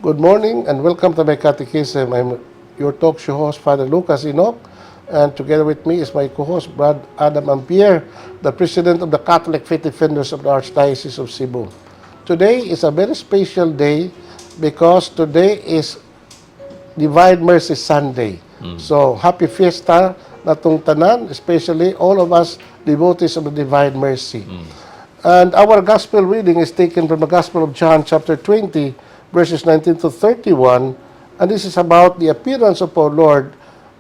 Good morning and welcome to my catechism. I'm your talk show host, Father Lucas Enoch, and together with me is my co-host, Brad Adam Ampier, the president of the Catholic Faith Defenders of the Archdiocese of Cebu. Today is a very special day because today is Divine Mercy Sunday. So, happy fiesta natong tanan, especially all of us devotees of the Divine Mercy. And our gospel reading is taken from the Gospel of John, chapter 20, verses 19 to 31. And this is about the appearance of our Lord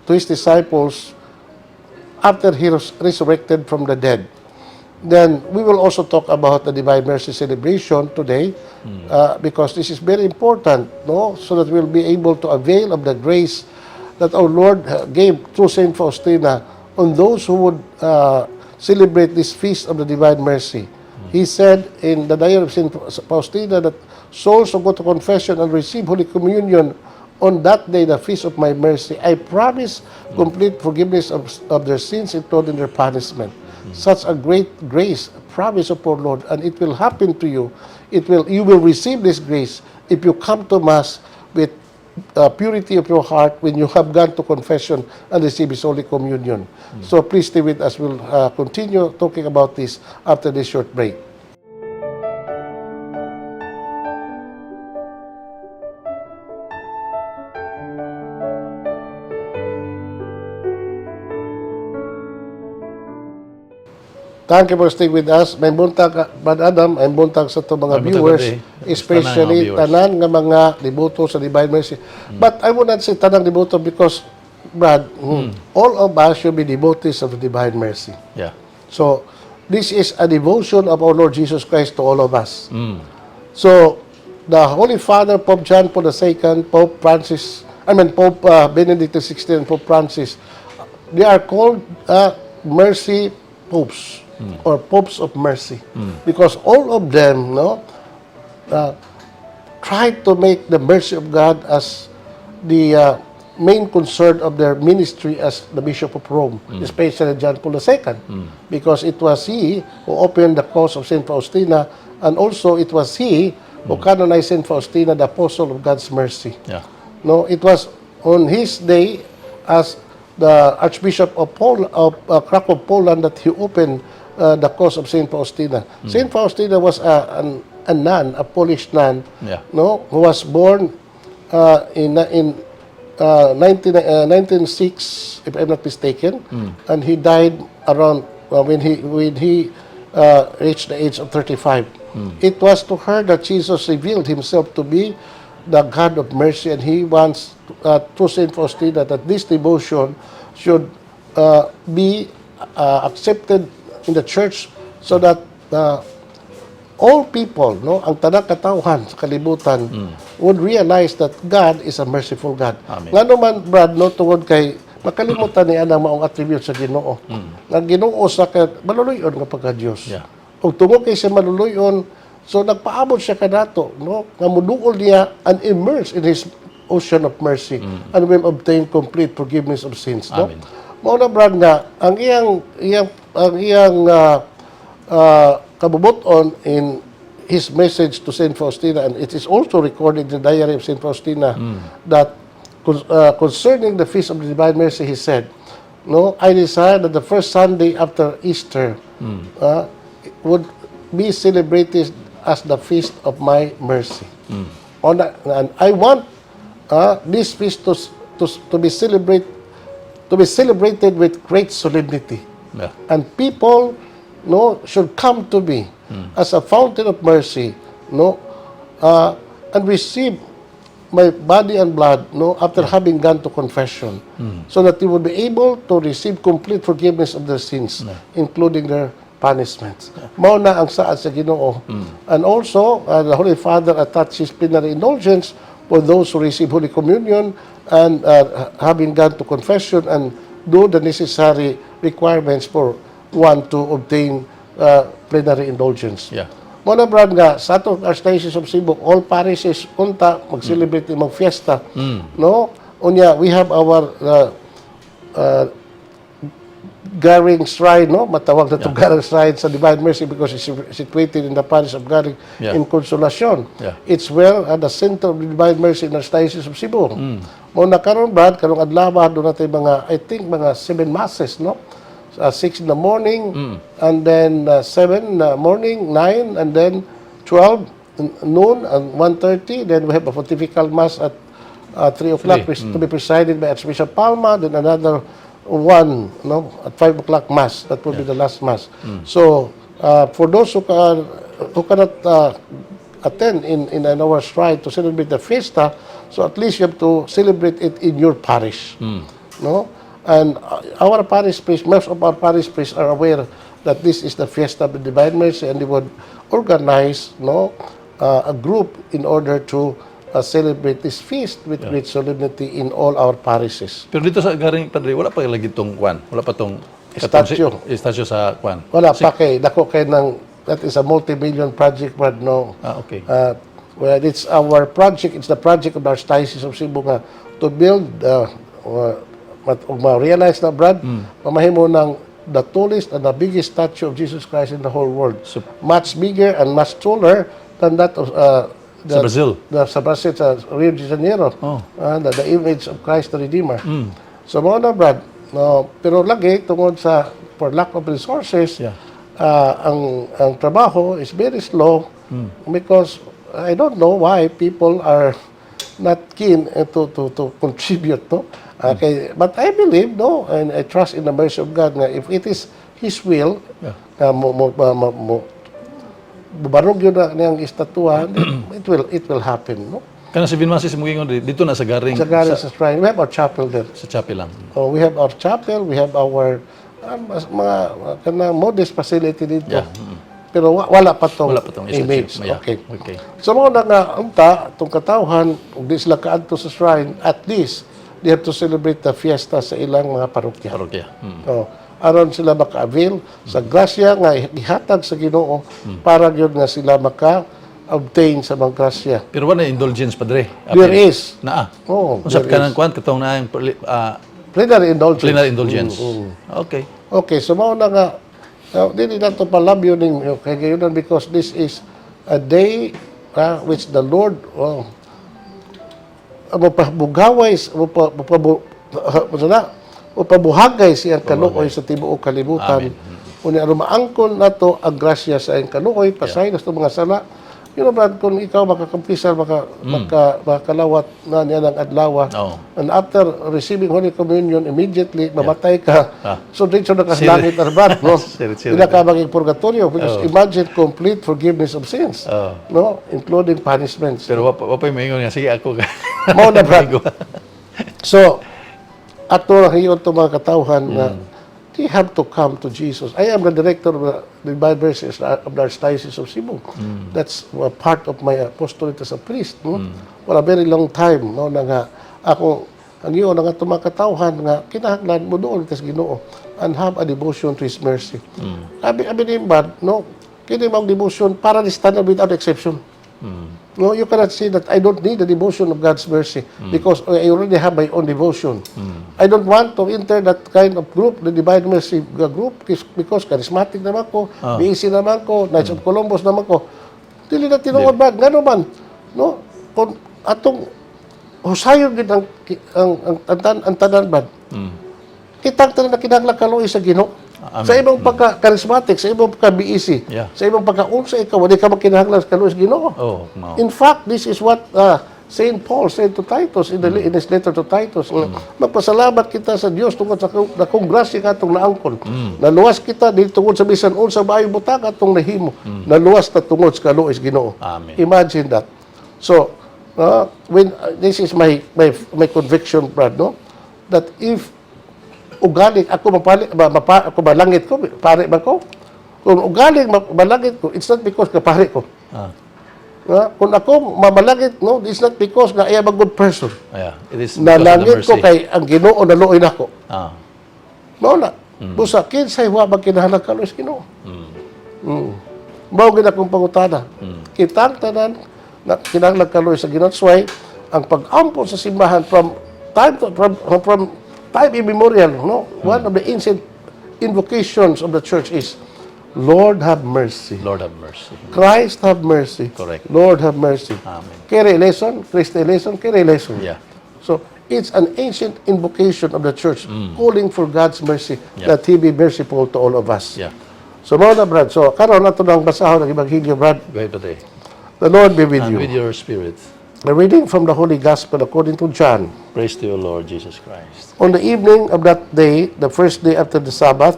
to his disciples after he was resurrected from the dead. Then we will also talk about the Divine Mercy celebration today because this is very important, no? So that we'll be able to avail of the grace that our Lord gave through Saint Faustina on those who would celebrate this feast of the Divine Mercy. He said in the Diary of Saint Faustina that souls who go to confession and receive Holy Communion on that day, the feast of my mercy, I promise complete forgiveness of their sins, including their punishment. Such a great grace, promise of our Lord, and it will happen to you. It will you will receive this grace if you come to Mass with purity of your heart when you have gone to confession and receive His Holy Communion. So please stay with us. We'll continue talking about this after this short break. Thank you for staying with us. May buntag, Brad Adam, may buntag sa atong mga May buntag viewers, gabi. Especially Tanan nga mga viewers. Tanan nga mga deboto sa Divine Mercy. But I would not say tanang deboto because, Brad, all of us should be devotees of the Divine Mercy. So, this is a devotion of our Lord Jesus Christ to all of us. So, the Holy Father, Pope John Paul II, Pope Francis, I mean, Pope Benedict XVI and Pope Francis, they are called mercy popes or popes of mercy because all of them, no, tried to make the mercy of God as the main concern of their ministry as the Bishop of Rome, especially John Paul II, because it was he who opened the cause of Saint Faustina, and also it was he who canonized Saint Faustina, the apostle of God's mercy. No, it was on his day as the Archbishop of Krakow, Poland, that he opened the cause of Saint Faustina. Saint Faustina was a nun, a Polish nun, no, who was born in 1906, if I'm not mistaken, and he died around when he reached the age of 35. It was to her that Jesus revealed himself to be the God of mercy, and he wants through Saint Faustina that this devotion should be accepted in the church so that all people, no, ang tanang katawhan sa kalibutan would realize that God is a merciful God. Amen. Ngano man, Brad, no, tungod kay makalimutan ni anang maong attribute sa Ginoo. Nga Ginoo sa ka maluluyon nga pagka Dios. Ug tungod kay siya maluluyon, so nagpaabot siya kanato, no, nga muduol niya and immerse in his ocean of mercy and will obtain complete forgiveness of sins, no? Amen. Mao na, Brad, nga ang iyang kabubut-on in his message to Saint Faustina, and it is also recorded in the Diary of Saint Faustina, that concerning the Feast of the Divine Mercy, he said, "No, I desire that the first Sunday after Easter would be celebrated as the feast of my mercy. And I want this feast to be celebrated with great solemnity. And people, no, should come to me as a fountain of mercy, no, and receive my body and blood, no, after having gone to confession, so that they would be able to receive complete forgiveness of their sins, including their punishments." Mao na ang saad sa Ginoo. And also, the Holy Father attaches plenary indulgence for those who receive Holy Communion and having gone to confession and do the necessary requirements for one to obtain plenary indulgence. Mao na, Brad, nga sa atong Archdiocese of Cebu, all parishes unta mag-celebrate mag fiesta, no? Unya we have our Garing Shrine, no? Matawag na itong Garing Shrine sa Divine Mercy because it's situated in the parish of Garing in Consolacion. It's well at the center of the Divine Mercy in the Archdiocese of Cebu. Mao na karon, Brad, karong adlaw duna tay mga, I think, mga seven masses, no? 6 in the morning, and then 7 in the morning, 9, and then 12 noon, and 1:30. Then we have a pontifical mass at 3 o'clock to be presided by Archbishop Palma, then another one, no, at 5 o'clock mass. That will be the last mass. So, for those who cannot attend in our shrine to celebrate the fiesta, so at least you have to celebrate it in your parish. No? And our parish priests, most of our parish priests are aware that this is the fiesta of the Divine Mercy, and they would organize, no, a group in order to celebrate this feast with great solemnity in all our parishes. Pero dito sa Garing, Padre, wala pa lagi tong kwan. Wala pa tong Statue. Statue sa kwan. Wala pa kay dako kay ng that is a multi-billion project, but no. Well, it's our project, it's the project of the Archdiocese of Cebu nga to build, ug ma-realize na, Brad, mamahimo ng the tallest and the biggest statue of Jesus Christ in the whole world. Much bigger and much taller than that of Sa Brazil. Sa Brazil, sa Rio de Janeiro. The image of Christ the Redeemer. So, mao na, Brad. No, pero lagi, tungod sa for lack of resources, ang trabaho is very slow because I don't know why people are not keen to contribute, no? Okay, but I believe, no, and I trust in the mercy of God nga if it is His will, mo bubarog gyud na niyang estatuan, it will happen, no? Kana seven masses mo gingon dito na sa Garing? Sa Garing, sa shrine, we have our chapel there. Sa chapel lang. Oh, we have our chapel, we have our mga kanang modest facility dito. Pero wala pa tong Wala pa tong statue. Image. Okay. So mao na nga unta tong katawhan ug di sila kaadto sa shrine, at least they have to celebrate the fiesta sa ilang mga parokya. Parokya. Oh, aron sila maka-avail sa grasya nga ihatag sa Ginoo para gyud nga sila maka-obtain sa mga grasya. Pero wala na indulgence, Padre? There is. Naa. Oh, Unsa there kanang kwan katong na plenary indulgence. Plenary indulgence. Okay. Okay, so mao na nga dili na to palabyo ning kay gayunan because this is a day which the Lord, oh, mapabugaway, na mapabuhagay siyang kaluoy sa tibuok kalibutan. Unya aron maangkon nato ang grasya sa iyang kaluoy, pasaylo sa mga sala. Brad, kung ikaw makakumpisal, makakalawat na niya ng adlaw, and after receiving Holy Communion, immediately, mamatay ka. So, dito na ka sa langit na, Brad, no? Siri-siri. Hindi na ka maging purgatorio. Because imagine complete forgiveness of sins. No? Including punishments. Pero wa pa moingon nga sige ako. Mao na, Brad. So, ato lang hiyon to mga katawhan na they have to come to Jesus. I am the director of the Divine Mercy of the Archdiocese of Cebu. That's a part of my apostolate as a priest. No? For a very long time, no, na nga ako, ang iyo na nga itong mga katawhan nga kinahanglan mo duol tas Ginoo and have a devotion to His mercy. Abi ni ba, no, kini mong devotion para ni standard without exception. No, you cannot say that I don't need the devotion of God's mercy because I already have my own devotion. I don't want to enter that kind of group, the Divine Mercy group, because charismatic naman ko, BEC naman ko, Knights of Columbus naman ko. Dili na tinuod ba? Ngano man? No? Kung atong husayon gid ang tanan ba? Kitang tanan na kinahanglan kaluoy sa Ginoo. Amen. Sa imong pagka charismatic, sa imong pagka BEC, sa imong pagka unsa ikaw, wala ka makinahanglan sa kaluoy sa Ginoo. Oh, mao. In fact, this is what Saint Paul said to Titus in his letter to Titus. Magpasalamat kita sa Dios tungod sa dakong grasya nga atong naangkon. Naluwas kita dili tungod sa bisan unsa maayong butang atong nahimo. Naluwas ta tungod sa kaluoy sa Ginoo. Amen. Imagine that. So, when this is my conviction, Brad, no? That if ugali ako mapali ma, mapa, ako malangit ko, pare ba ko? Kung ugali malangit ko, it's not because kapare ko. Nga, kung ako mamalangit, no, it's not because nga I am a good person. Yeah. It is because of the Nalangit ko mercy. Kay ang Ginoo naluoy nako. Mao na. Busa kinsay wa magkinahanglan kaluoy sa Ginoo? Mao gid akong pangutana. Kitang tanan na kinahanglan kaluoy sa Ginoo. That's why ang pag-ampon sa simbahan from time immemorial, no, one of the ancient invocations of the church is, "Lord, have mercy." Lord, have mercy. Christ, have mercy. Correct. Lord, have mercy. Amen. Kyrie eleison, Christe eleison, Kyrie eleison. So it's an ancient invocation of the church calling for God's mercy, that He be merciful to all of us. So mao na, Brad. So karon ato nang basahon ang Ebanghelyo, Brad. Go ahead, Padre. The Lord be with And you. with your spirit. A reading from the Holy Gospel according to John. Praise to you, Lord Jesus Christ. On the evening of that day, the first day after the Sabbath,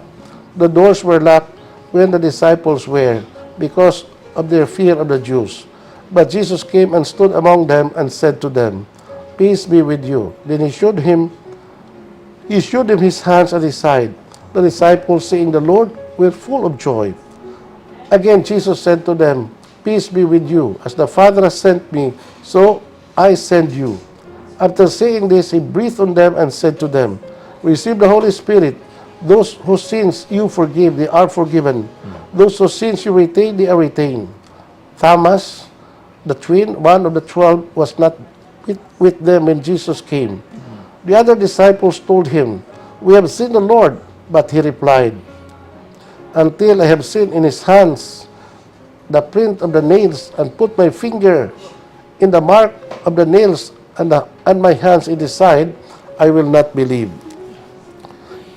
the doors were locked when the disciples were, because of their fear of the Jews. But Jesus came and stood among them and said to them, "Peace be with you." Then he showed him his hands and his side. The disciples, seeing the Lord, were full of joy. Again, Jesus said to them, "Peace be with you. As the Father has sent me, so I send you." After saying this, he breathed on them and said to them, "Receive the Holy Spirit. Those whose sins you forgive, they are forgiven. Those whose sins you retain, they are retained." Thomas, the twin, one of the 12, was not with them when Jesus came. The other disciples told him, "We have seen the Lord." But he replied, "Until I have seen in his hands the print of the nails and put my finger in the mark of the nails and my hands in his side, I will not believe."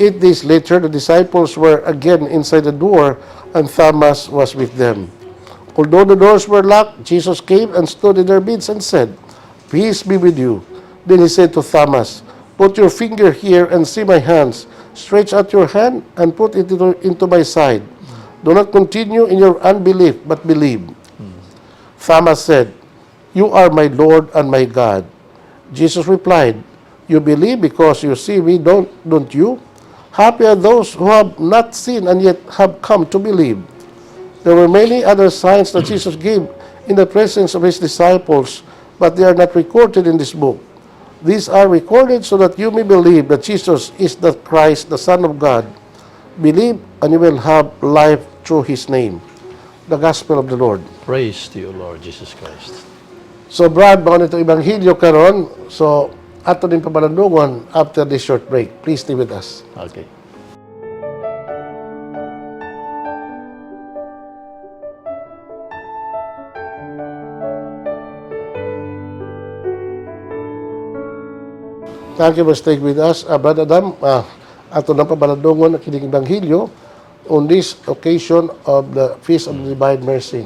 8 days later, the disciples were again inside the door, and Thomas was with them. Although the doors were locked, Jesus came and stood in their midst and said, "Peace be with you." Then he said to Thomas, "Put your finger here and see my hands. Stretch out your hand and put it into my side. Do not continue in your unbelief, but believe." Thomas said, "You are my Lord and my God." Jesus replied, "You believe because you see me, don't you? Happy are those who have not seen and yet have come to believe." There were many other signs that Jesus gave in the presence of his disciples, but they are not recorded in this book. These are recorded so that you may believe that Jesus is the Christ, the Son of God. Believe, and you will have life through his name. The Gospel of the Lord. Praise to you, Lord Jesus Christ. So Brad, mao nito Ebanghelyo karon. So ato din pabalandungon after this short break. Please stay with us. Okay. Thank you for staying with us. Brad Adam, ato nang pabalandungon ang kining Ebanghelyo on this occasion of the Feast of the Divine Mercy.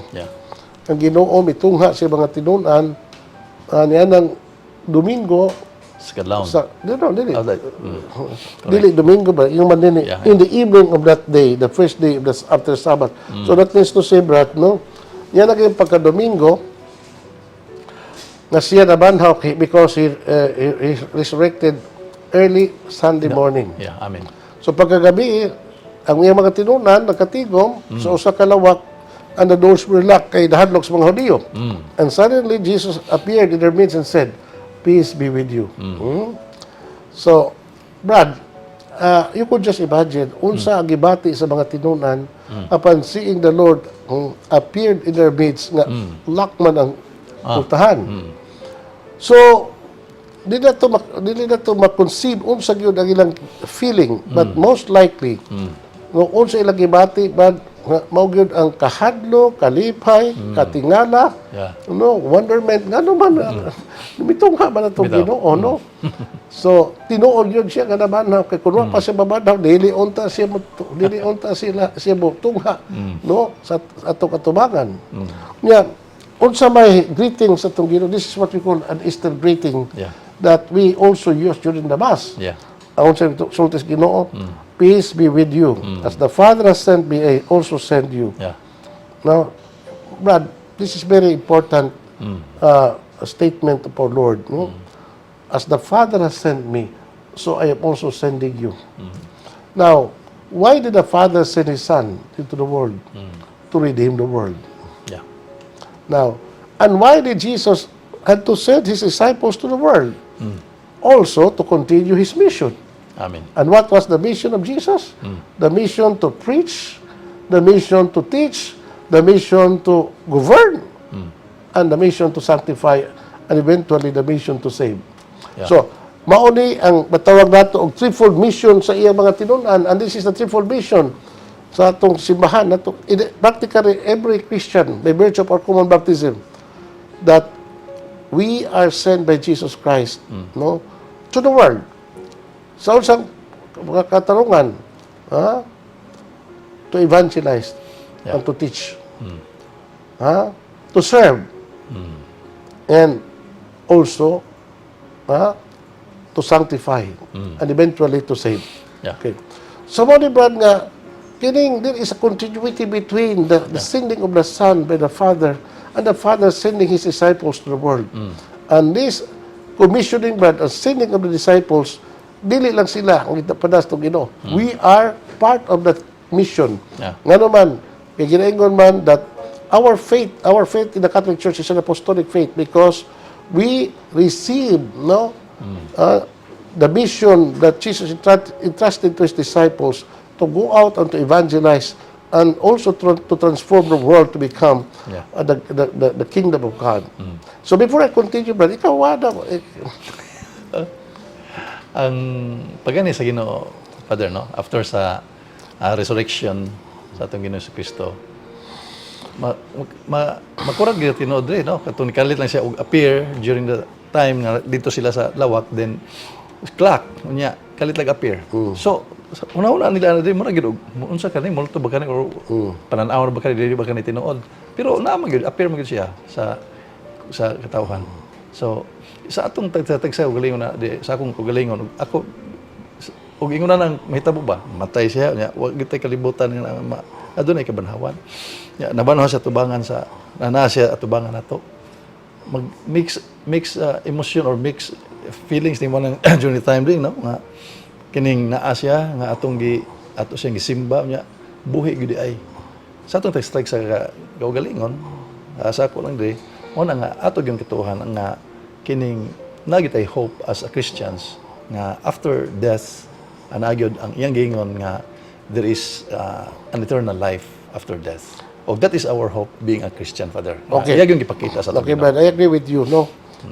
Ang Ginoo mitungha sa mga tinun-an nianang Domingo Sa kadlawon. Sa no, dili. Oh, Dili Domingo ba yung man dinhi in the evening of that day, the first day of the after Sabbath. So that means to say, Brad, no, yan ang pagka Domingo nga siya nabanhaw because he resurrected early Sunday morning. Yeah, amen. So pagkagabi, ang iyang mga tinun-an nagkatigom sa usa ka lawak and the doors were locked kay nahadlok sa mga Hudiyo. And suddenly Jesus appeared in their midst and said, "Peace be with you." So, Brad, you could just imagine unsa ang gibati sa mga tinun-an upon seeing the Lord appeared in their midst nga lock man ang pultahan. So, dili na to ma-conceive unsa gyud ang ilang feeling, but most likely no, unsa ilang gibati ba nga mao gyud ang kahadlok, kalipay, katingala, no, wonderment, ngano man mitungha man atong Bitaw. Ginoo, no? So tinuod gyud siya nga nabanhaw kay kun wa pa siya mabanhaw, dili unta sila siya mo tungha, no, sa atong katubangan nya. Unsa may greeting sa atong Ginoo? This is what we call an Easter greeting that we also use during the Mass. Ang unsa sulti sa Ginoo? "Peace be with you. As the Father has sent me, I also send you." Now, Brad, this is very important statement of our Lord. No? As the Father has sent me, so I am also sending you. Now, why did the Father send His Son into the world? To redeem the world. Now, and why did Jesus had to send His disciples to the world? Also to continue His mission. Amen. And what was the mission of Jesus? The mission to preach, the mission to teach, the mission to govern, and the mission to sanctify, and eventually the mission to save. So, Mao ni ang matawag nato og threefold mission sa iyang mga tinun-an, and this is the threefold mission sa atong simbahan nato, practically every Christian by virtue of our common baptism, that we are sent by Jesus Christ, no, to the world sa unsang mga katarungan, ha, to evangelize and to teach, ha, to serve and also, ha, to sanctify and eventually to save. Okay. So mao ni, Brad, nga kining there is a continuity between the sending of the Son by the Father and the Father sending His disciples to the world. And this commissioning, Brad, and sending of the disciples, dili lang sila ang gipadas to Ginoo. We are part of that mission. Ngano man, kay ginaingon man that our faith in the Catholic Church is an apostolic faith because we receive, no, the mission that Jesus entrusted to His disciples to go out and to evangelize and also to transform the world to become the kingdom of God. So before I continue, brother, ikaw, wala. Eh, Ang pagani sa Ginoo, Father, no? After sa resurrection sa atong Ginoo Kristo, ma makurag gyud tinuod dre, no? Katong kalit lang siya og appear during the time nga dito sila sa lawak, then clock unya kalit lang appear. So una-una nila na diri mura gyud og unsa kani, multo ba kani or panan-aw ba kani, dili ba kani tinuod? Pero naa man gyud, appear man gyud siya sa katawhan. So sa atong tagsa kaugalingon na di, sa akong kaugalingon ako ug ingon na nang mahitabo ba, matay siya nya wa gyud tay kalibutan nga adunay kabanhawan nya, nabanhaw sa tubangan sa na siya atubangan nato, mag mix mix emotion or mix feelings ni mo nang during the time din, no, nga kining naa siya nga atong gi ato siyang gisimba nya buhi gyud ay sa atong tag sa kaugalingon. Sa ako lang diri mo na nga ato gyud katuohan nga kining naa tay hope as a Christians nga after death ana gyud ang iyang giingon nga there is an eternal life after death. Og that is our hope being a Christian, Father. Nga iya gyud gipakita sa atong Okay, Brad, I agree with you, no?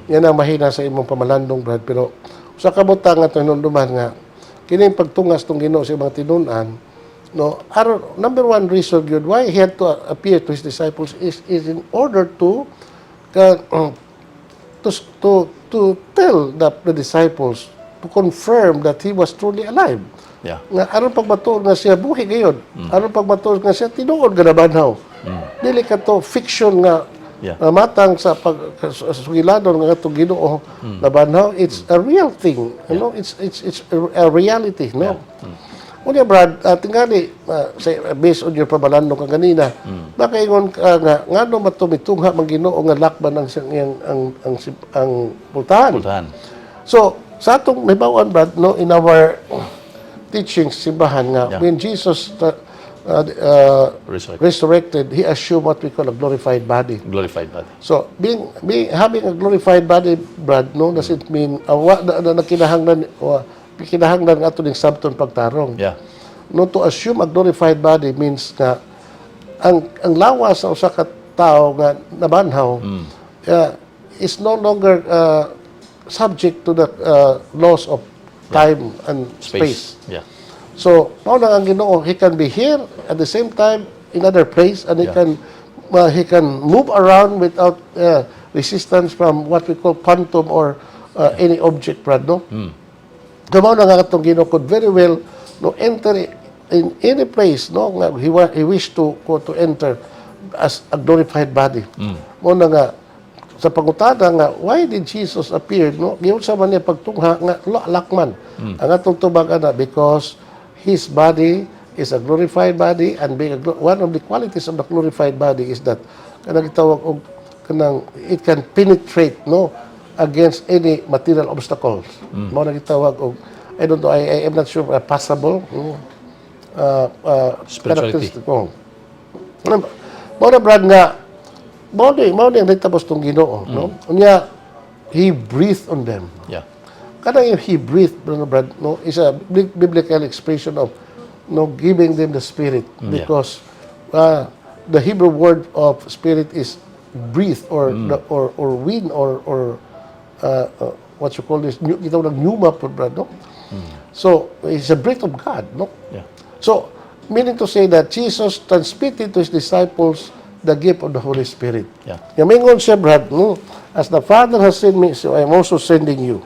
Yan ang mahina sa imong pamalandong, Brad. Pero sa kabutang nga hinumduman nga, kining pagtungas tong Ginoo sa mga tinun-an, no, aron number one reason gyud why He had to appear to His disciples is in order to tell the disciples, to confirm that He was truly alive. Nga aron pagmatuod nga siya buhi gayud. Aron pagmatuod nga siya tinuod nga nabanhaw. Dili ka to fiction nga matang sa pag sa sugilanon nga atong Ginoo nabanhaw. It's a real thing. It's a reality, no? Unya, Brad, tingali say, based on your pamalandong ka ganina, baka ingon ka nga ngano man to mitungha man Ginoo nga lakban ang siyang ang pultahan? Pultahan. So, sa atong nahibaw-an, Brad, no, in our teachings simbahan nga when Jesus Resurrected. Resurrected, He assumed what we call a glorified body. Glorified body. So, being having a glorified body, Brad, no, does it mean wa na kinahanglan wa kinahanglan nga ato ning sabton pagtarong? No, to assume a glorified body means nga ang lawas sa usa ka tawo nga nabanhaw is no longer subject to the laws of time and space. Space. So, mao na ang Ginoo, He can be here at the same time in other place and He can move around without resistance from what we call quantum or any object, Brad, no? So, mao na nga atong Ginoo could very well, no, enter in any place, no, nga he wish to go to enter as a glorified body. Mao na nga sa pangutana nga why did Jesus appear, no, giunsa man niya pagtungha nga lakman? Ang atong tubag ana, because His body is a glorified body, and being one of the qualities of the glorified body is that kanang gitawag og kanang it can penetrate, no, against any material obstacles. Mao na gitawag og, I don't know, I am not sure, possible Spirituality. Characteristic. Oh. Mao na, Brad, nga mao ni ang nahitabo tong Ginoo, no? Unya He breathed on them. Kanang yung He breathed, no, Brad, no, is a big biblical expression of, no, giving them the Spirit because the Hebrew word of spirit is breathe or the, or wind or what you call this, new, gitawag ng pneuma po, Brad, no? So, it's a breath of God, no? Yeah. So, meaning to say that Jesus transmitted to his disciples the gift of the Holy Spirit. Nga mingon siya, Brad, no? "As the Father has sent me, so I am also sending you."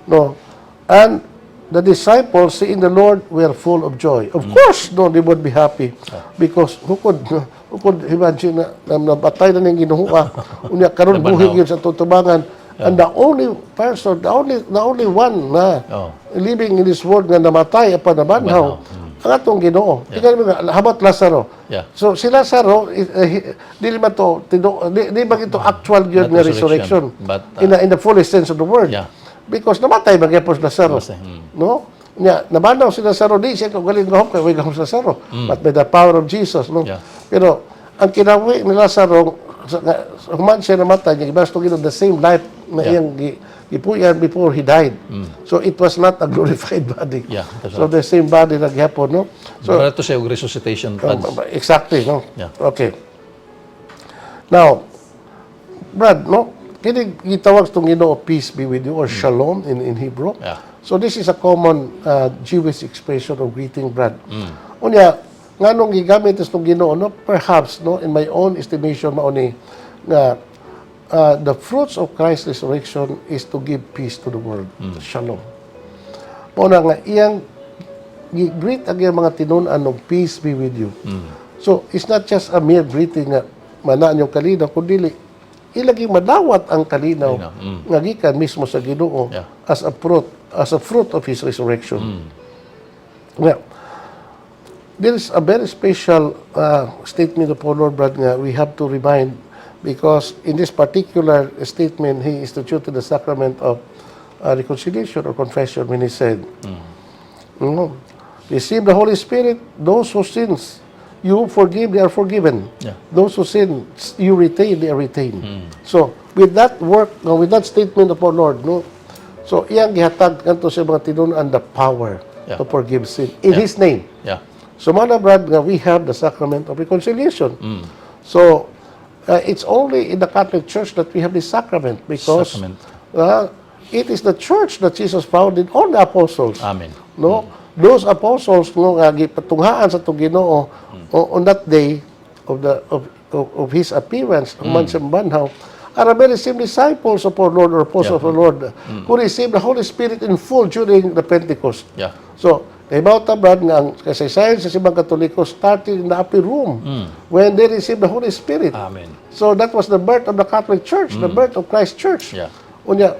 No? And the disciples, seeing the Lord, were full of joy. Of course, no, they would be happy. Because who could imagine na nabatay na ning Ginoo, ah. Unya karon Nabanhaw. Buhi gyud sa tutubangan. And the only person, the only one na living in this world nga namatay apan nabanhaw, ang atong Ginoo. Yeah. How about Lazaro? Yeah. So si Lazaro, dili man to di ba ito actual gyud Not nga resurrection, resurrection, but, in the fullest sense of the word. Because namatay man gyapon si Lazaro. Namatay. No? Nya, nabanhaw si Lazaro, di siya kaugaling gahom kay way gahom si Lazaro. But by the power of Jesus, no? Yeah. Pero ang kinabuhi ni Lazaro human siya namatay, niya gibas to the same life na iyang gipuy-an before he died. So it was not a glorified body. Yeah, that's So the same body na gihapon, no? So Mura to siya og resuscitation pads. Exactly, no? Yeah. Okay. Now, Brad, no? Kini gitawag itong Ginoo, "Peace be with you," or "shalom" in Hebrew. So this is a common Jewish expression of greeting, Brad. Unya, nganong gigamit itong Ginoo, no? Perhaps, no, in my own estimation, mao ni nga the fruits of Christ's resurrection is to give peace to the world. Shalom. Mao na nga iyang gi-greet ang iyang mga tinun-an og "Peace be with you." So, it's not just a mere greeting nga manaan yung kalinaw, kundi ilaging madawat ang kalinaw Kalinaw, nga gikan mismo sa Ginoo as a fruit of his resurrection. Well, there is a very special statement of our Lord, Brad, nga we have to remind because in this particular statement, he instituted the sacrament of reconciliation or confession when he said, "No, receive the Holy Spirit, those whose sins you forgive, they are forgiven. Those who sin you retain, they are retained." So, with that work, no, with that statement of our Lord, no, so iyang gihatag kanto sa mga tinun-an the power to forgive sin in His name. So, mana, Brad, nga we have the sacrament of reconciliation. So, it's only in the Catholic Church that we have this sacrament because Sacrament. It is the church that Jesus founded on the apostles. Amen. No? Those apostles, no, nga gipatunghaan sa atong Ginoo on that day of his appearance human sa banhaw are the very same disciples of our Lord or apostles of our Lord who received the Holy Spirit in full during the Pentecost. So, nahibaw ta, Brad, nga ang kasaysayan sa Simbang Katoliko started in the upper room when they received the Holy Spirit. Amen. So that was the birth of the Catholic Church, the birth of Christ Church. Unya,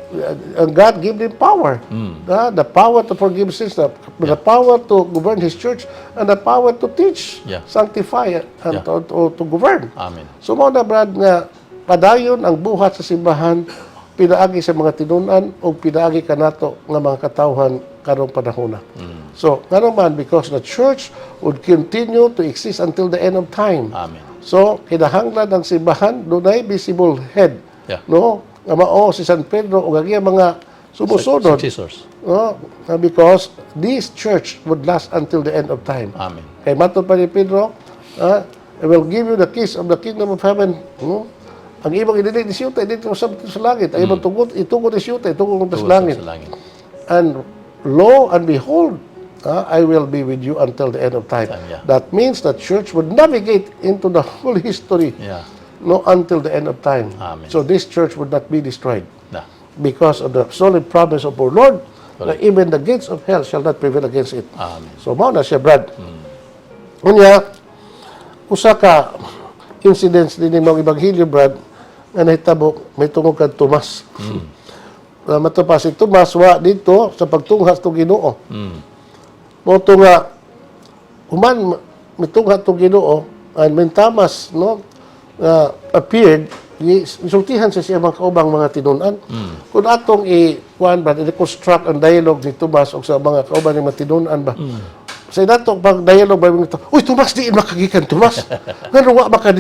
God gave them power. The power to forgive sins, the power to govern His church, and the power to teach, sanctify, and to govern. Amen. So mao na, Brad, nga padayon ang buhat sa simbahan pinaagi sa mga tinunan o pinaagi kanato nga mga katawhan karong panahona. So, ngano man, because the church would continue to exist until the end of time. Amen. So, kinahanglan ang simbahan dunay visible head. No? Nga mao si San Pedro ug ang iyang mga sumusunod. Successors. No? Because this church would last until the end of time. Amen. Kay matod pa ni Pedro, "I will give you the keys of the kingdom of heaven." No? Ang imong idili ni siyuta, idili mo sa langit. Ang imong tugot, itugot ni siyuta, itugot mo sa langit. Sa langit. And lo and behold, I will be with you until the end of time. Time, yeah. That means the church would navigate into the whole history, no, until the end of time. Amen. So this church would not be destroyed Na. Because of the solid promise of our Lord na even the gates of hell shall not prevail against it. Amen. So mao na siya, Brad. Unya, usa ka incidents din mong ebanghelyo, Brad, nga nahitabo may tungod kang Tomas. Mm. Pa si Tomas wa dito sa pagtungha sa Ginoo. Mao to nga human mitungha tong Ginoo and when Thomas, no, appeared, gisultihan sa siya mga kaubang mga tinun-an. Kung atong i kuan ba, i-reconstruct ang dialogue ni Tomas o sa mga kauban ng mga tinun-an ba. Sa inato pag dialogue ba ito, "Uy Tomas, di makagikan Tomas. Ngano wa maka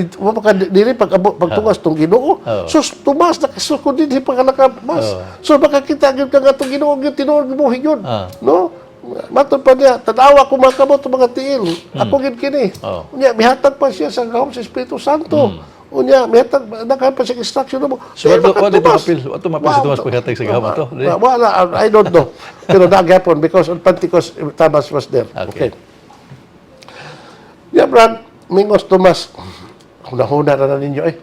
diri pag pagtungas tong Ginoo?" Oo. Sus Tomas, nakasukod din pakalaka Tomas. Oo. So makakita gyud ka nga tong Ginoo gyud tinuod mo gyud. No? Matod pa niya, "Tanawa ko mga kamot, mga tiil. Ako gyud kini." Oo. Unya, mihatag pa siya sa gahom sa Espiritu Santo. Unya, mihatag, nakapan siya instruction mo. So, wa dito mapil, wa to mapil si Tomas paghatag sa gahom ato. Di? Wala, I don't know. Pero nagyapon because on Pentecost, Thomas was there. Okay. Okay. Yeah, Brad, mingos Tomas, huna-huna na na ninyo eh.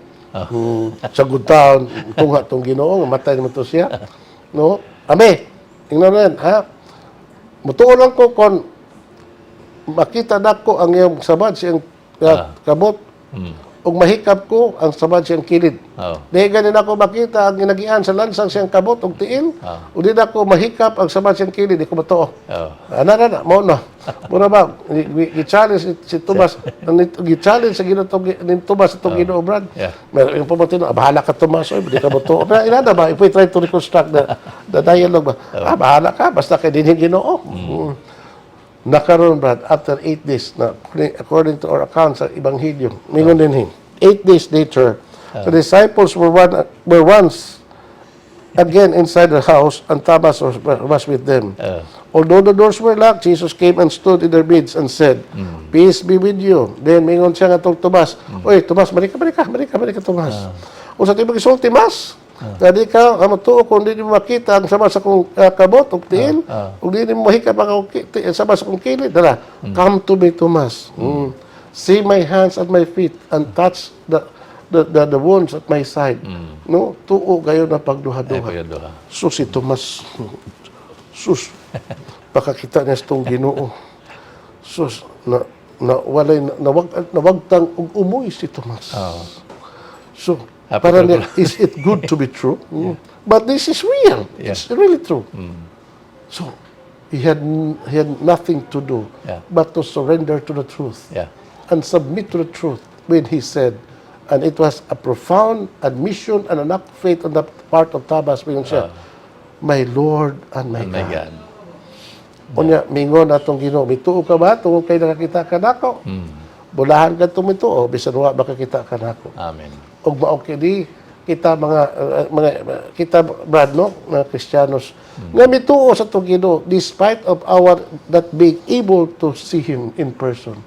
Sa good town, tungha tong Ginoo, matay naman to siya. No? Ame, tingnan na yan, ha? Mutuo lang ko kon makita nako ang iyong sabad siyang kabot ug mahikap ko ang sabad siyang kilid. Oo. Di ganin ako makita ang ginagian sa lansang siyang kabot ug tiil. Ug di nako mahikap ang sabad siyang kilid, di ko matuo. Oo. Ana na na, mao na. Mura ba gi-challenge si Tomas, gi-challenge sa Ginoo ni Tomas itong Ginoo, Brad. Pero yung pumunti no, "Ah, bahala ka, Tomas, oy, di ka matuo." Pero inana ba, if we try to reconstruct the dialogue ba, "Ah, bahala ka, basta kay dinhi Ginoo." Nakaroon, Brad, after 8 days, na, according to our account sa Ebanghelyo, mingon din 8 days later, the disciples were once again inside the house and Thomas was with them. Although the doors were locked, Jesus came and stood in their midst and said, "Peace be with you." Then mingon siya nga tong Tomas, "Oy, Tomas, balik ka, balik ka, balik ka, balik ka, Tomas. Unsa ti magisulti, Mas? Nga di ka matuo kung di mo makita ang sama sa akong kabot ug tiil, ug di mo mahikap ang akong sama sa akong kilid. Dala, come to me, Tomas. See my hands and my feet and touch the wounds at my side." No, tuo gayon na Ay, pagduha-duha. Pagduha. Sus, si Tomas. Sus, pakakita niya sa itong Ginoo. Sus, na, na walay nawag nawagtang og umoy si Tomas. So, Happy para ka niya, is it good to be true? But this is real. It's really true. So, he had nothing to do but to surrender to the truth and submit to the truth when he said, and it was a profound admission and an act of faith on the part of Thomas, when siya, "My Lord and my And my God." God. Unya, mingon atong Ginoo, "Mituo ka ba tungod kay nakakita ka nako? Bulahan ka mituo bisan wa makakita ka nako." Amen. Ug mao kini kita mga kita, Brad, no, mga Kristiyanos nga mituo sa atong Ginoo despite of our not being able to see him in person.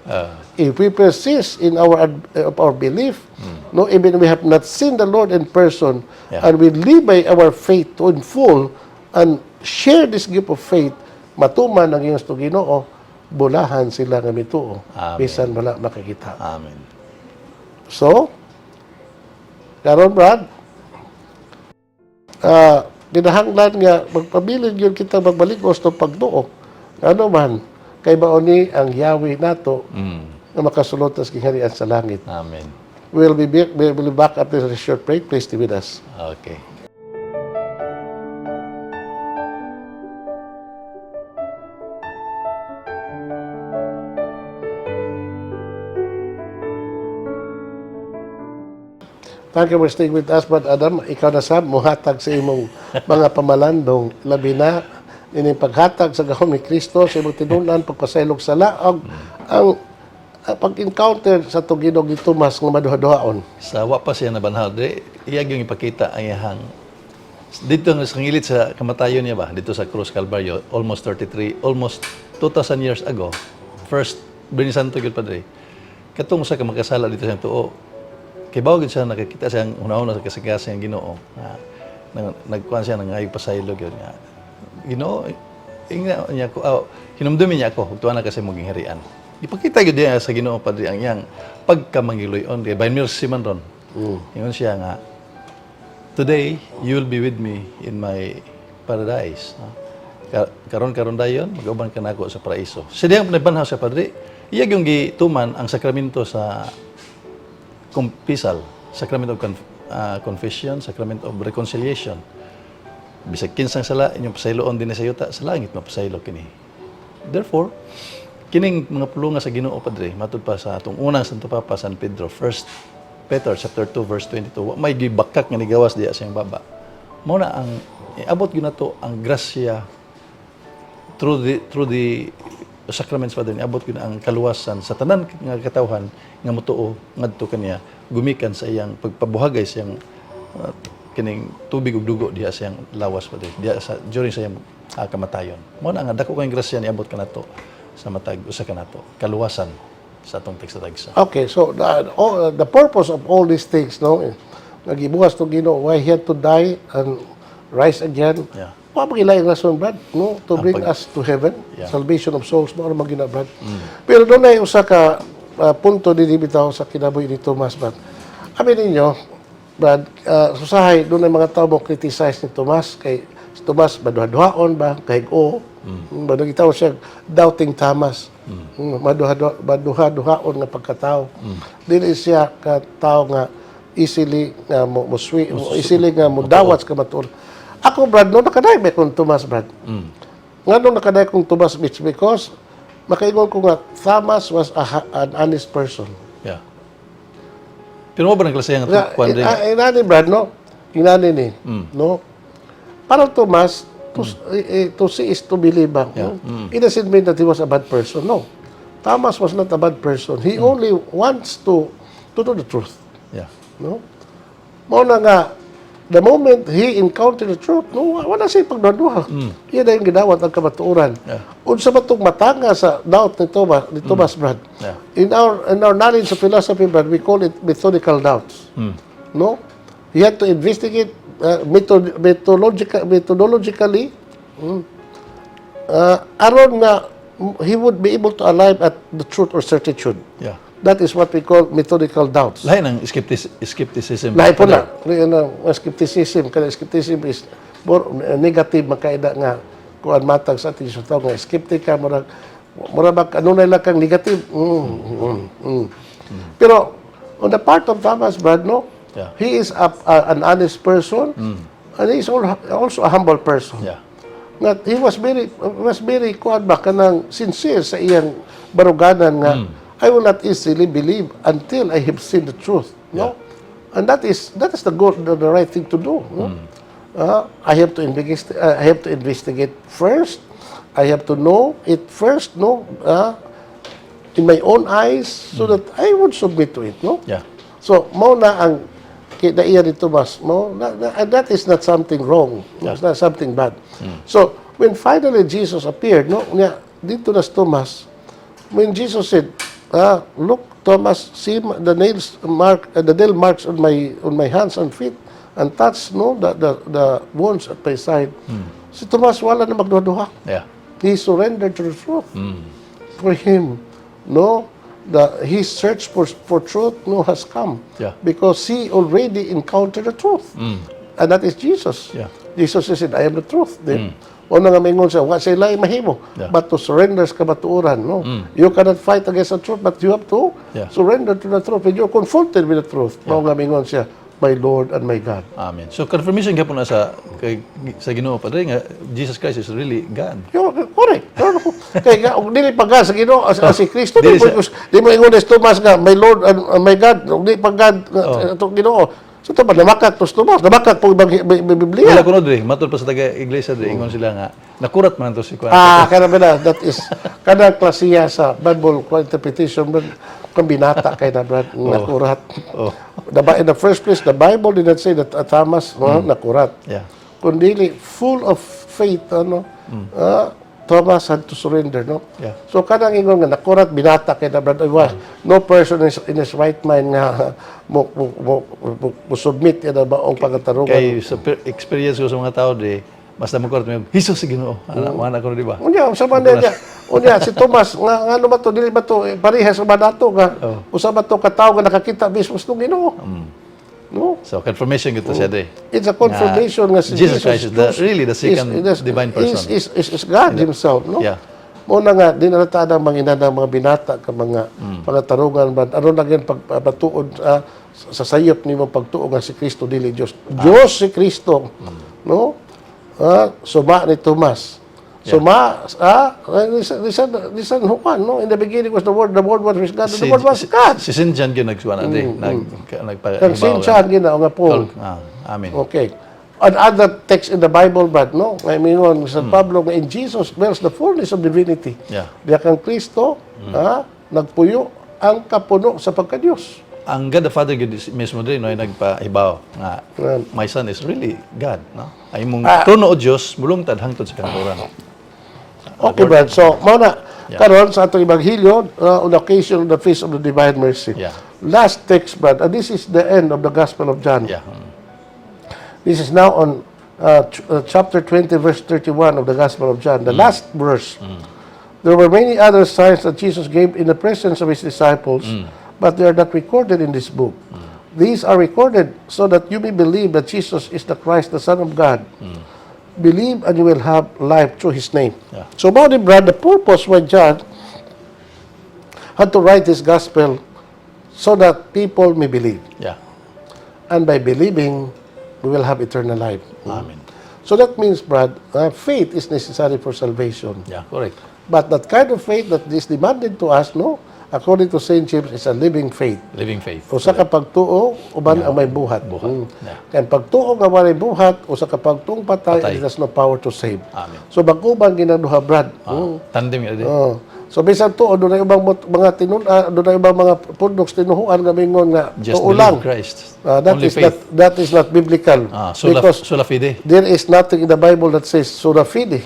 If we persist in of our belief, no, even we have not seen the Lord in person, and we live by our faith to in full and share this gift of faith, matuman ang iyong sa Ginoo, bulahan sila nga mituo Amen. Bisan wala makakita. Amen. So, karon, Brad, kinahanglan nga magpabilin yun kita magbalikos to pagtuo. Ano man, kay mao ni ang Yahweh nato nga makasulod sa gingharian sa langit. Amen. We will be back after this short break. Please stay with us. Okay. Thank you for staying with us, Brad Adam. Ikaw na sab, muhatag sa imong mga pamalandong, labi na ining paghatag sa gahom ni Kristo sa imong tinun-an, pagpasaylog sala, og ang pag-encounter sa atong Ginoo ni Tomas nga maduha-duhaon. Sa wa pa siya nabanhaw, di, iyag yung ipakita ang iyahang dito nga sa ngilit sa kamatayon niya ba, dito sa Cruz Calvario, almost 33, almost 2,000 years ago, first Biyernes Santo gyud, Padre, katong sa ka makasala dito sa tuo, kay bawo gyud siya nakakita siyang una-una sa kasing-kasing ang Ginoo nga nagkuan siya nangayog pasaylo gyud nga, "Ginoo, ingna niya ko, oh, hinumdumi niya ako ug tuwa na kasi mo gingharian." Ipakita gyud niya sa Ginoo, Padre, ang iyang pagkamangiluyon kay by mercy man ron. Ingon siya nga, "Today you will be with me in my paradise," no? Karon karon dayon mag-uban ka nako sa paraiso. Sa diyang nabanhaw siya, Padre, iya yung gituman ang sakramento sa kumpisal, sacrament of confession, sacrament of reconciliation. Bisag kinsang sala inyong pasayloon dinhi sa yuta, sa langit mapasaylo kini. Therefore, kining mga pulunga sa Ginoo, Padre, matud pa sa atong unang Santo Papa San Pedro, First Peter chapter 2 verse 22, wa may gibakak nga nigawas diya sa iyang baba. Mao na ang iabot gyud nato ang grasya through the sacraments, Father, niabot gyud ang kaluwasan sa tanan nga katawhan nga motuo ngadto kaniya gumikan sa iyang pagpabuhagay sa iyang kining tubig ug dugo diha sa iyang lawas, Padre, diha sa during sa iyang kamatayon. Mao na nga dako kayong grasya niabot kanato sa matag usa kanato, kaluwasan sa atong tagsa-tagsa. Okay, so the purpose of all these things, no, nga gibuhat sa Ginoo, why he had to die and rise again. Wa man laing rason, Brad, no, to bring us to heaven, salvation of souls, mao man gyud na, Brad. Pero dunay usa ka punto dinhi bitaw sa kinabuhi ni Tomas, Brad. Amin ninyo, Brad, usahay dunay mga tao mo criticize ni Tomas kay si Tomas maduha-duhaon ba kay o mm. Gitawag siya Doubting Thomas. Maduha-duhaon nga pagkatao. Dili siya ka tao nga easily nga mo easily nga mo dawat sa kamatuoran. Ako, Brad, no, nakadaig ba kong Tomas, Brad? Nganong nakadaig kong Tomas? It's because makaingon ko nga Thomas was an honest person. Yeah. Pero mao ba nang klase nga Nga, kuan dre? Inani, Brad, no? Inani ni, no? Parang Tomas, to see is to believe ba? No? It doesn't mean that he was a bad person. No. Thomas was not a bad person. He only wants to know the truth. No? Mao na nga, the moment he encountered the truth, no, wala siya pagduha. Iya na yung gidawat ang kamatuoran. Unsa ba itong matanga sa doubt ni Thomas, Brad? In our knowledge of philosophy, Brad, we call it methodical doubts. No? He had to investigate methodologically aron nga he would be able to arrive at the truth or certitude. That is what we call methodical doubts. Lahi ng skepticism. Lahi po na. Lahi na, ang skepticism. Kaya skepticism is more negative makaida nga kuan matag sa ating sa tao nga skeptic ka, murag mura ba ano na lang kang negative. Pero on the part of Thomas, Brad, no, he is an honest person and he is also a humble person. Nga he was very kuan ba, kanang sincere sa iyang baruganan nga "I will not easily believe until I have seen the truth," no? And that is the right thing to do, no? I have to investigate first. I have to know it first, no, in my own eyes so that I would submit to it, no? So mao na ang kinaiya ni Tomas, no? And that is not something wrong. It's not something bad. So, when finally Jesus appeared, no, niya, didto na si Tomas, when Jesus said, "Look, Thomas, see the nail marks on my hands and feet, and touch, no, the wounds at my side." Si Tomas wala na magduha-duha. He surrendered to the truth. For him, no, the his search for truth, no, has come. Because he already encountered the truth. And that is Jesus. Jesus said, "I am the truth." Then, mao na nga mingon siya, wa siya laing mahimo but to surrender sa kamatuoran, no? You cannot fight against the truth, but you have to surrender to the truth. When you're confronted with the truth, mao nga mingon siya, "My Lord and my God." Amen. So confirmation gyapon na sa Ginoo, Padre, nga Jesus Christ is really God. Yo, correct. No. Kay nga, og dili pa God sa Ginoo as si Kristo, di Dili mo di mo ingon ni Tomas nga "My Lord and my God," og di pa God atong Ginoo. So to ba namakak to Tomas, namakak po ibang Biblia. Wala kuno dre, matod pa sa taga iglesia dre, ingon sila nga nakurat man to si kuan. Ah, kana ba na, that is kanang klasiya sa Bible interpretation, brad, kung binata kay na, Brad, nakurat. In the first place, the Bible did not say that Thomas, no, nakurat. Kundi full of faith, ano, Thomas had to surrender, no? So kanang ingon nga nakurat, binata kay na, Brad. Ay, no person is in his right mind nga mo submit yan ba ang pagkatarungan. Kay sa experience ko sa mga tao dre, basta mo kurat mo Jesus sa Ginoo. Ana mana ko, di ba? Unya, sa man niya. Unya si Thomas nga ano ba to, dili ba to parehas ba nato nga usa ba to ka tawo nga nakakita mismo sa Ginoo? No? So confirmation gyud to siya dre. It's a confirmation nga si Jesus Christ is really the second divine person. Is God himself, no? Yeah. Mao na nga di na ta ang mga ina mga binata ka mga mga tarungan ba aron na gyud pagpatuod sa sayop nimo pagtuo nga si Kristo dili Dios. Dios si Kristo. No? Suma ni Tomas. Suma ni San Juan, no? In the beginning was the Word was with God, and the Word was God. Si Saint John gyud nagsuwan dre, nagpa Kang Saint John gina nga po. Ah, amen. Okay. And other text in the Bible, but no, I mean, San Pablo, nga in Jesus dwells the fullness of divinity. Diya kang Kristo, nagpuyo ang kapuno sa pagka-Diyos. Ang God the Father gyud mismo dre, no, ay nagpahibaw nga "My son is really God," no? Ay mong trono o Dios mulungtad hangtod sa kanturan. Okay, Brad. So, mao na, karon sa atong Ebanghelyo, on the occasion of the Feast of the Divine Mercy. Last text, Brad, and this is the end of the Gospel of John. This is now on chapter 20, verse 31 of the Gospel of John, the last verse. There were many other signs that Jesus gave in the presence of his disciples, but they are not recorded in this book. These are recorded so that you may believe that Jesus is the Christ, the Son of God. Believe and you will have life through his name. So, mao ni, Brad, the purpose why John had to write his gospel so that people may believe. And by believing, we will have eternal life. Amen. So that means, Brad, faith is necessary for salvation. Yeah, correct. But that kind of faith that is demanded to us, no, according to St. James, is a living faith. Living faith. Usa ka pagtuo, uban ang may buhat. Buhat. Kaya pagtuo nga walay buhat, usa ka pagtuong patay, Patay. It has no power to save. Amen. So mag-uban ginaduha, Brad. Tandem yun. Oh. So bisan tuo dunay ubang mga tinun-an, dunay ubang mga pundok tinuhuan nga mingon nga Just tuo believe lang. Christ. That Only is faith. not that is not biblical. Sola, because sola fide. There is nothing in the Bible that says sola fide.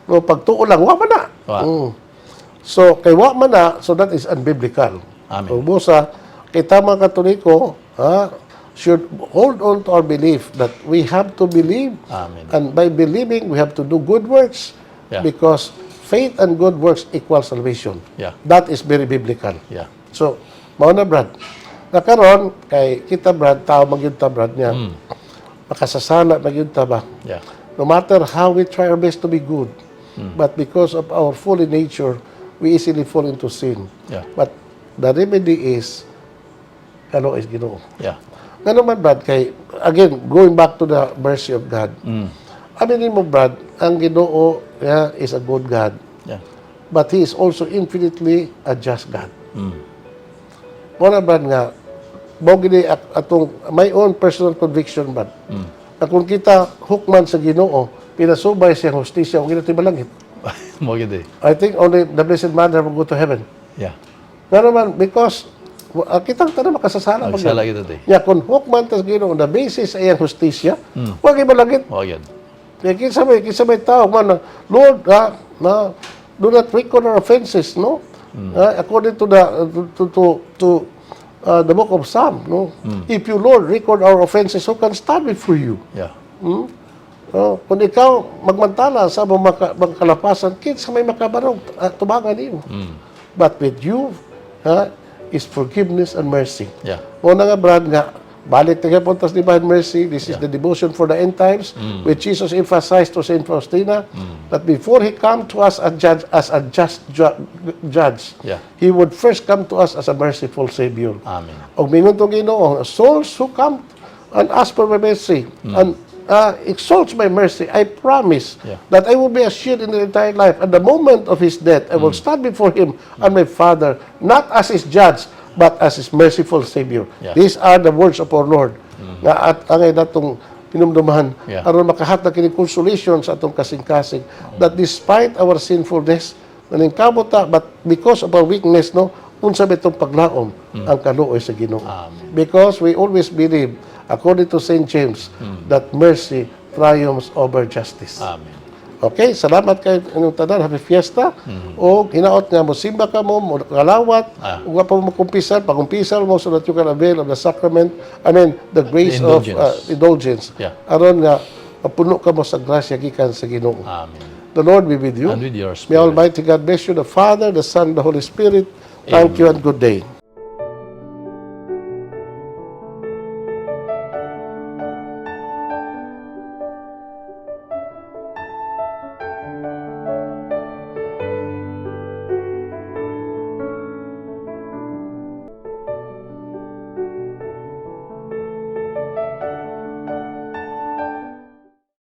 No, pagtuo lang, wa man na. Wa. So kay wa man na, so that is unbiblical. Amen. So busa kay tama Katoliko, ha, should hold on to our belief that we have to believe Amen. And by believing we have to do good works because faith and good works equal salvation. That is very biblical. So, mao na, Brad. Na karon kay kita, Brad, tao man gyud ta, Brad, niya. Makasasala man gyud ta ba. No matter how we try our best to be good, but because of our fallen nature, we easily fall into sin. But the remedy is kaluoy sa Ginoo. Ngano man, Brad, kay again, going back to the mercy of God. Aminin mo, Brad, ang Ginoo, yeah, is a good God. But He is also infinitely a just God. Mao na, Brad, nga mao gini atong my own personal conviction, Brad. Na kung kita hukman sa Ginoo, pinasubay siyang hustisya, wa gyud malangit. Mao gyud eh. I think only the Blessed Mother will go to heaven. Nga naman, because kitang tanan makasasala man Magsala gyud. gyud eh. Ya, kung hukman tas Ginoo on the basis sa iyang hustisya, wa gyud malangit. Mao gyud. Kaya kinsa may tao man na, "Lord, na, do not record our offenses," no? According to the to the book of Psalm, no? "If you, Lord, record our offenses, who can stand before you?" Oh, kung ikaw magmantala sa among mga kalapasan, kinsa may makabarog tubangan nimo? But with you, ha, is forgiveness and mercy. Mao na nga, Brad, nga balik ta gyapon tas Divine Mercy. This is the devotion for the end times, which Jesus emphasized to Saint Faustina that before he come to us as judge, as a just judge, he would first come to us as a merciful Savior. Amen. Og mingon tong Ginoo, "Souls who come and ask for my mercy and exalts my mercy, I promise that I will be a shield in their entire life. At the moment of his death, I will stand before him and my Father, not as his judge, but as his merciful Savior." These are the words of our Lord. Nga at angay natong hinumduman aron makahatag kini consolation sa atong kasing-kasing that despite our sinfulness, naningkamot ta, but because of our weakness, no, unsa ba itong paglaom ang kaluoy sa Ginoo. Amen. Because we always believe, according to St. James, that mercy triumphs over justice. Amen. Okay, salamat kay inyong tanan. Happy fiesta. O hinaot nga mo simba ka mo, mo kalawat, ug wa pa mo kumpisal, pagkumpisal mo so that you can avail of the sacrament, I mean, the grace The of indulgence. Indulgence. Yeah. Aron nga mapuno ka mo sa grasya gikan sa Ginoo. Amen. The Lord be with you. And with your May spirit. Almighty God bless you, the Father, the Son, the Holy Spirit. Thank you and good day.